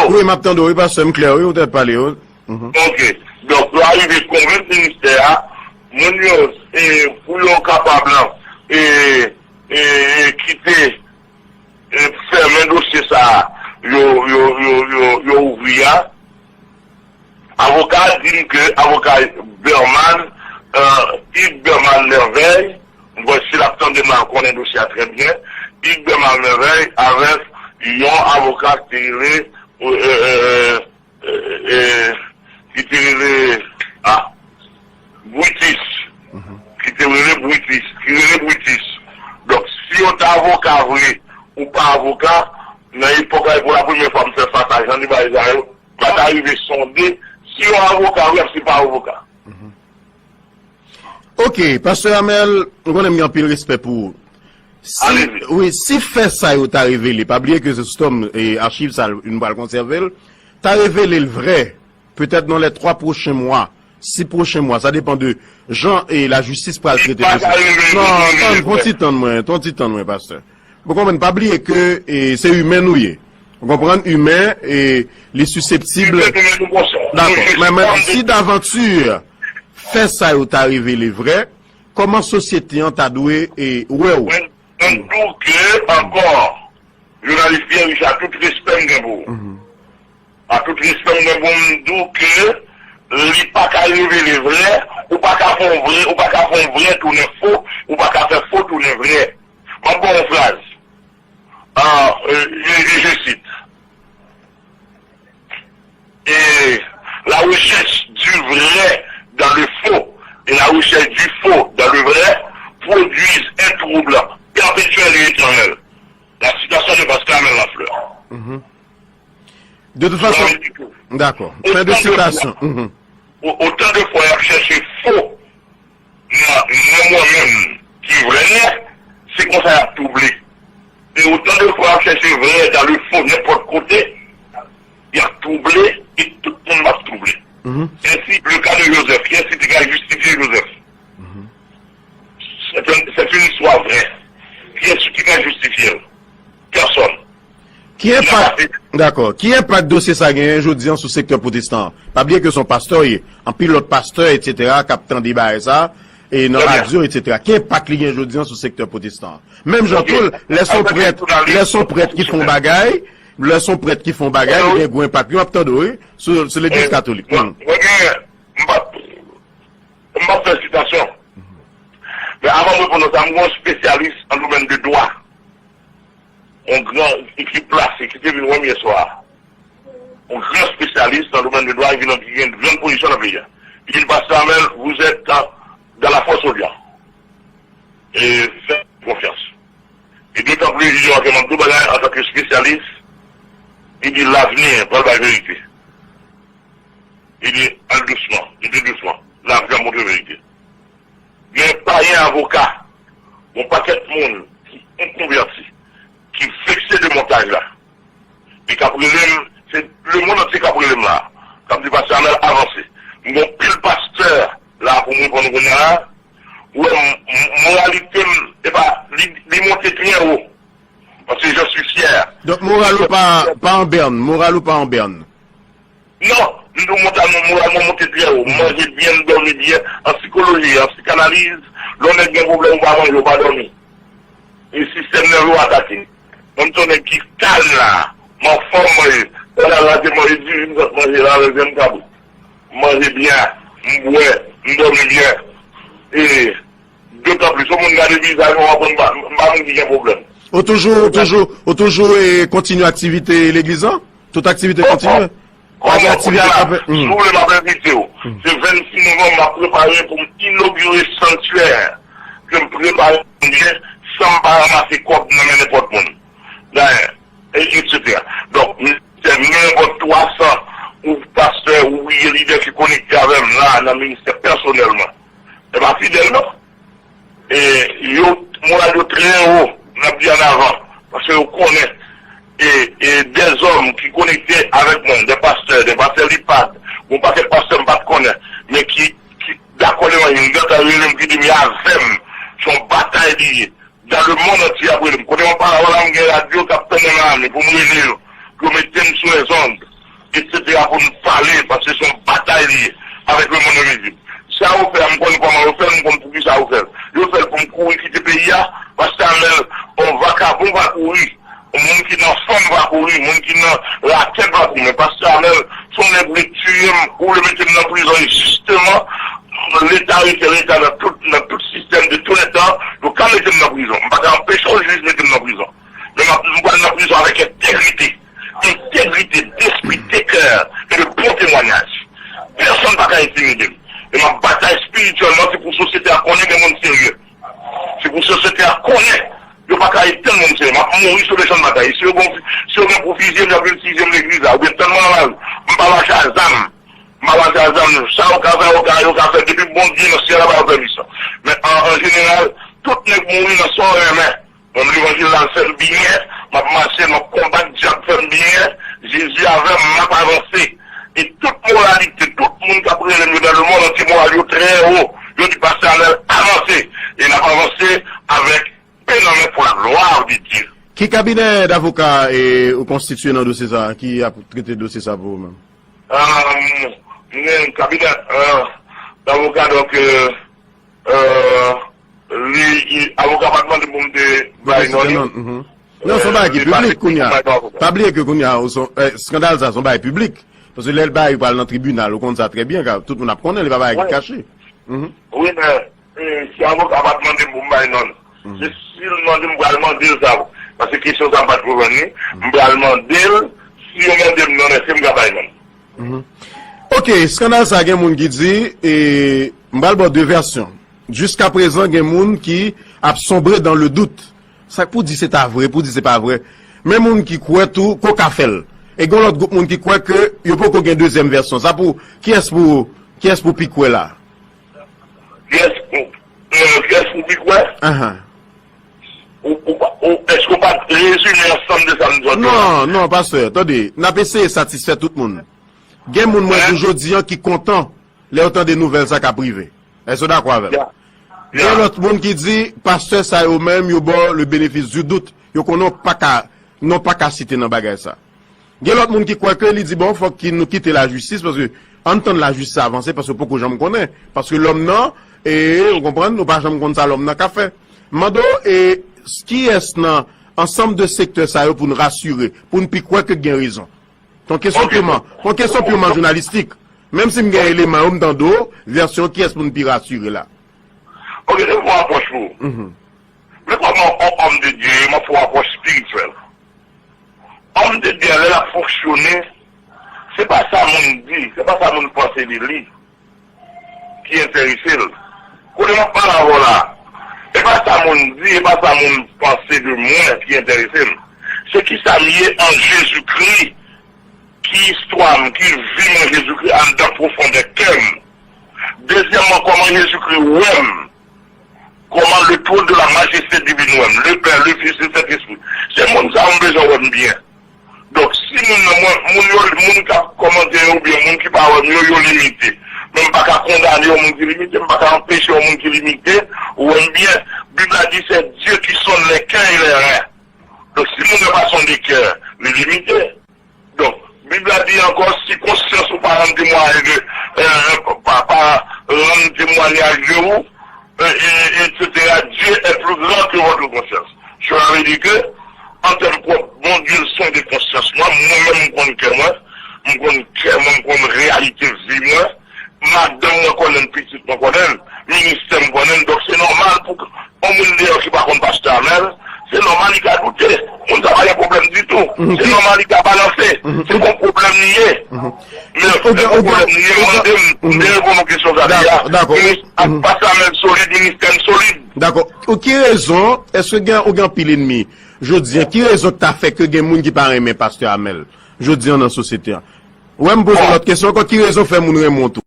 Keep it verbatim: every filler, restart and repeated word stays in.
Wi, m ap tande w, wi, pastè, m klè, wi, ou te pale, wi. Mhm. Ok. Donk, yo arive konvenk ministè a, moun yo, e, pou yo kapab, e, e, e, kite, e, fèmen dosye sa a, yo, yo, yo, yo, yo ouvri a. Avoka a di m ke avoka Berman, euh, Hugues Berman Merveille, m kwè si l ap tande m la, l konnen dosye a trè byen. Hugues Berman Merveille avèk yon avoka ki te rele, euh, euh, euh, euh, ki te rele, ah, Britis. Ki te rele Britis. Ki rele Britis. Donk, si yo t avoka vre ou pa avoka, nan epòk la, e pou la premyè fwa m fè fas a jan de bagay sa yo, m pa ta rive sonde si yon avoka vre, si pa avoka. Ok, pastè Amel, m konnen m gen anpil respè pou ou. Si, Alezi. Wi, si fè sa yo ta revele, pa bliye ke se sou tòm e achiv sa, nou pral konsève l, ta revele l vrè, petèt nan lè twa pwochen mwa, sis pwochen mwa, sa depann de jan e lajistis pral trete dosye. Non, tann, fon ti tann mwen, fon ti tann mwen, pastè. Ou konprann, pa bliye ke e, se imen nou ye. Ou konprann, imen, e li siseptib. Dakò, men, men si davanti fè sa yo ta revele vrè, kòman sosyete an ta dwe e, wè w? Mwen, mwen di w ke ankò, jounalis Pierre Richard, tout respè m gen pou ou. A tout respè m gen pou m di w ke li pa ka revele vrè, ou pa ka fè yon vrè, ou pa ka fè yon vrè tounen fo, ou pa ka fè fo tounen vrè. M ap ba w yon fraz. Ah, euh, je, je, je cite. Et la recherche du vrai dans le faux et la recherche du faux dans le vrai produisent un trouble perpétuel et éternel. La citation de Pascal Amel Lafleur. De tout fason, dakò. Fen de sitasyon. Otan de fwa y ap chèche fo nan, nan mwen menm ki vrè, se konsa y ap twouble. E otan de fwa y ap chèche vrè dan le fo nenpòt kote, y ap twouble e tout moun ap twouble. Ensi, le ka de Joseph, kiyès ki te ka jistifye Joseph? C'est une, c'est une histoire vraie. Kiyès ki ka jistifye l? Pèsòn. Ki enpak, dakò, ki enpak dosye sa genyen jodi an sou sektè pwotestan an? Pa bliye ke se yon pastè w ye. Anpil lòt pastè, etsetera, k ap tande bagay sa, e nan radyo, etsetera. Ki enpak li gen jodi an sou sektè pwotestan an? Menm jan tou, lè se yon prèt, lè se yon prèt ki fè yon bagay, lè se yon prèt ki fè yon bagay, li gen gwo enpak. Yo ap tande w, wi, sou, sou legliz katolik. Mwen, mwen gen, m pa, m pa fè sitasyon. Men avan m reponn sa, m gen yon espesyalis an domèn de dwa. Yon gran ki plase, ki te vin wè m yè swa a. Yon gran espesyalis nan domèn de dwa, ki vin, ki gen gran pozisyon nan peyi a. Li di, Pastè Amel, vous êtes dans, dans la force au lion. E fè konfyans. E dotan plis, li di, ok, m ap di w bagay, antanke espesyalis, li di, lavni pral bay verite. Li di, al dousman, li di dousman, lavni ap montre verite. Gen payen avoka, yon pakèt moun ki enkonvèti, ki vekse de montaj la. Li k ap rele m, se lemonn antye k ap rele m la. K ap di, Pastè Amel, avanse. M gen yon pil pastè la pou m reponn ou kounye a la. Ou wè, m, m, moralite m, epa, li, li monte trè wo. Paske je suis fier. Donk, moral ou pa, pa an bèn, moral ou pa an bèn. Non, m di w, moral mwen, moral mwen monte trè wo. M manje byen, m dòmi byen. An sikoloji, an sikanaliz, lè yon nèg gen pwoblèm, ou pa manje, ou pa dòmi. E sistèm nève w atake. Mwen, m se yon nèg ki kalm la. M anfòm, mwen ye. Pandan la, se manje diri, m sot manje la, avèk vyann kabrit. M manje byen, m bwè, m dòmi byen. E dotan plis, yon moun gade vizaj mwen, w ap wè m pa, m pa moun ki gen pwoblèm. Ou toujou, ou toujou, ou toujou e kontinye aktivite legliz lan? Tout aktivite kontinye? Pa gen aktivite k ap fèt? Si w vle, m ap envite w. Se vennsis novanm, m ap prepare pou m inogire santyè ke m prepare pou mwen, san m pa ranmase kòb nan men nenpòt moun. Dayè, e, etsetera. Donk, ministè, nenpòt twa san ou pastè ou lidè ki konekte avè m la nan ministè pèsonèlman. E pa fidèl, non. E yo, moral yo trè wo, n ap di annavan, paske yo konnen, e, e dèzòm ki konekte avèk mwen, dè pastè, dè pastè Lipad, yon pakèt pastè m pa t konnen, men ki, ki dakò levanjil, m gentan rele m ki di m, "E avè m, se yon batay li ye." Dan le mond antye ap rele m. Kote mwen pale avè w la, m gen radyo k ap tann mwen la, men pou m rele yo, pou yo mete m sou lèzond. Paske se yon batay li ye avèk lemonn envizib. Sa yo fè a, m konn kòman yo fè l, m konn poukisa yo fè l. Yo fè l pou m kouri kite peyi a. Pastè Amèl, yon vakabon pa kouri. Moun ki nan fanm pa kouri, moun ki nan rakèt pa kouri. Men Pastè Amèl, se yon nèg vle tiye m, ou vle mete m nan prizon enjisteman. Leta rete Leta nan tout, nan tout sistèm de tou lè tan, yo ka mete m nan prizon. M pa ka anpeche yon jij mete m nan prizon. Men m ap, m pral nan prizon avèk entegrite. Entegrite, despri, de kè, e de bon temwayaj. Pèsonn pa ka entimide m. E m ap batay espirityèlman, se pou sosyete a konnen gen moun serye. Se pou sosyete a konnen yo pa ka etenn moun serye. M ap mouri sou le chan de batay. Si yo gen, si yo gen pou fizye m, y ap vin fizye m legliz la. Oubyen tann mwen nan lari. M pa mache a zam. M pa mache a zam. Sa yo ka fè, yo ka, yo ka fè. Depi Bondye nan syèl la ba yo pèmisyon. Men an, an jeneral, tout nèg mouri nan sa yo renmen. Mwen, levanjil la fè m byen, m ap mache, m ap konbat, djab fè m byen, Jezi avè m, m ap avanse. E tout moralite, tout moun k ap rele m yo dans le monde entier, moral yo trè wo. Yo di, Pastè Amèl, avanse. E n ap avanse avèk pen nan men pour la gloire de Dieu. Ki kabinè davoka e, ou konstitye nan dosye sa a, ki ap trete dosye sa a pou ou menm? Ah, m gen kabinè, ah, davoka, donk, euh, euh, li, li, avoka pa t mande pou m te bay non li. Non, se yon bagay ki piblik kounye a. Pa bliye ke kounye a, ou se yon, eh, eskandal sa, se yon bagay piblik. Paske lè l bay, li pral nan tribinal, ou konn sa trè byen, ka, tout moun ap konnen, li pa bagay ki kache. Wi, men, eh, si avoka pa t mande m pou m bay non l, se si l mande m, m pral mande l sa. Paske kesyon sa m pa t konprann li, m pral mande l, si yo mande m non, èske m ka bay non l? Mhm. Ok, eskandal sa gen moun ki di, e, m pral ba w de vèsyon. Jiskaprezan, gen moun ki ap sonbre dans le doute. Sa k pou di se ta vre, pou di se pa vre. Men moun ki kwè tou, ke w ka fè l. E gen lòt gwoup moun ki kwè ke yo poko gen dezyèm vèsyon. Sa pou, kiyès pou, kiyès pou pi kwè la? Kiyès pou, euh, kiyès pou pi kwè? Ahan. Ou, ou, ou, èske w pa t rezime ansanm de sa m di w la? Non, non, pastè, tande, n ap eseye satisfè tout moun. Gen moun mwen di w jodi an ki kontan lè yo tande nouvèl sa k ap rive. Èske w dakò avè m? Gen lòt moun ki di, pastè sa yo menm, yo ba w le bénéfice du doute. Yo konnen w pa ka, non pa ka site nan bagay sa. Gen lòt moun ki kwè ke li di, bon, fòk ki nou kite lajistis, paske ann tann lajistis avanse, paske poko janm konnen. Paske lòm nan, e, ou konprann, nou pa janm konn sa lòm nan ka fè. M mande w, e, kiyès nan ansanm de sektè sa yo pou n rasire, pou n pi kwè ke gen rezon? Se yon kesyon piman, se yon kesyon piman jounalistik. Menm si m gen eleman yo, m tande w, vèsyon kiyès pou n pi rasire la? Ok, se yon apwòch pou ou. Mhm. Men kòman yon òm de Dye ye, m ap fè yon apwòch espirityèl. Òm de Dye, lè l ap fonksyone, se pa sa moun di, se pa sa moun panse de li ki enterese l. Kote m ap pale avè w la, e pa sa moun di, e pa sa moun panse de mwen ki enterese m. Se kisa m ye an Jezikri, ki istwa m, ki vi m an Jezikri anndan pwofondè kè m. Dezyèmman, kòman Jezikri wè m. Kòman le trône de la majesté divine wè m, le Pè, le Fis, le Sentespri. Se moun sa yo m bezwen wè m byen. Donk, si moun nan, mwen, moun yo, moun k ap kòmante yo oubyen moun ki pa wè m yo, yo limite. Men m pa ka kondane yon moun ki limite, m pa ka anpeche yon moun ki limite wè m byen. Bib la di, c'est Dieu qui sonde les cœurs et les reins. Donk, si moun nan pa sonde kè, li limite. Donk, Bib la di ankò, si konsyans ou pa rann temwayaj de, euh, pa, pa rann temwayaj de ou, euh, et, et cetera, Dieu est plus grand que votre conscience. Cela veut dire que, an tèm pwòp, Bondye l sonde konsyans mwen, mwen menm m konn kè mwen, m konn kè mwen, m konn reyalite vi mwen, madanm mwen konnen l, pitit mwen konnen l, ministè m konnen l, donk se nòmal pou yon moun deyò ki pa konn pastè Amèl, se nòmal li ka doute. Moun sa pa gen pwoblèm ditou. Mhm. Se nòmal li ka balanse. Mhm. Se yon pwoblèm li ye. Mhm. Men se yon pwoblèm li ye, mande m, m te reponn yon kesyon sa deja. Dakò. Minis-, pastè Amèl solid, ministè m solid. Dakò. Ou ki rezon, èske gen, ou gen anpil ènmi? Jodi an, ki rezon ki ta fè ke gen moun ki pa renmen pastè Amèl? Jodi an nan sosyete an. Ou wè m poze lòt kesyon ankò, ki rezon fè moun renmen w tou?